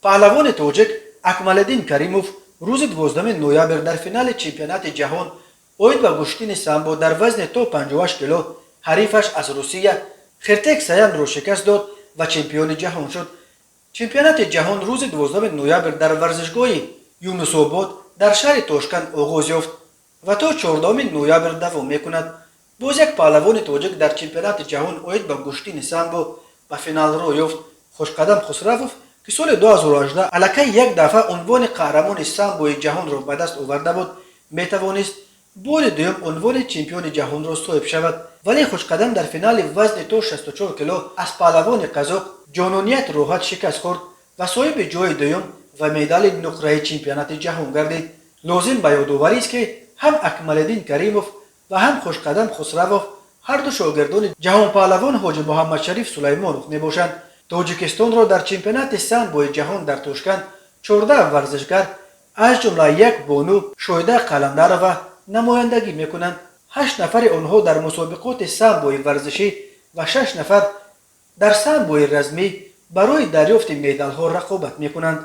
Паҳлавони тоҷик Акмалиддин Каримов рӯзи 12 ноябр дар финали чемпионати ҷаҳон оид ба гӯштини самбо дар вазни то 58 кило ҳарифаш аз Русия Хертек Саянро шикаст дод ва чемпиони ҷаҳон шуд. Чемпионати ҷаҳон рӯзи 12 ноябр дар варзишгоҳи Юнусобод дар шаҳри Тошканд оғоз ёфт ва то 14 ноябр давом мекунад. Боз як паҳлавони тоҷик дар чемпионати ҷаҳон оид ба гӯштини самбо ба финал роҳ ёфт. Хушқадам Хусравов, ки соли 2018 аллакай як дафъа унвони қаҳрамони самбои ҷаҳонро ба даст оварда буд, метавонист бори дуюм унвони чемпиони ҷаҳонро соҳиб шавад, вале Хушқадам дар финали вазни то 64 кило аз паҳлавони қазоқ Ҷононият Роҳат шикаст хӯрд ва соҳиби ҷои дуюм ва медали нуқраи чемпионати ҷаҳон гардид. Лозим ба ёдоварист, ки ҳам Акмалиддин Каримов ва ҳам Хушқадам Хусравов ҳарду шогирдони ҷаҳонпаҳлавон Ҳоҷи Муҳаммадшариф Сулаймонов мебошанд. Тоҷикистонро дар чемпионати самбои ҷаҳон дар Тошканд 14 варзишгар, аз ҷумла як бону, Шоҳида Қаландарова, намояндагӣ мекунанд. Ҳашт нафари онҳо дар мусобиқоти самбои варзишӣ ва шаш нафар дар самбои размӣ барои дарёфти медалҳо рақобат мекунанд.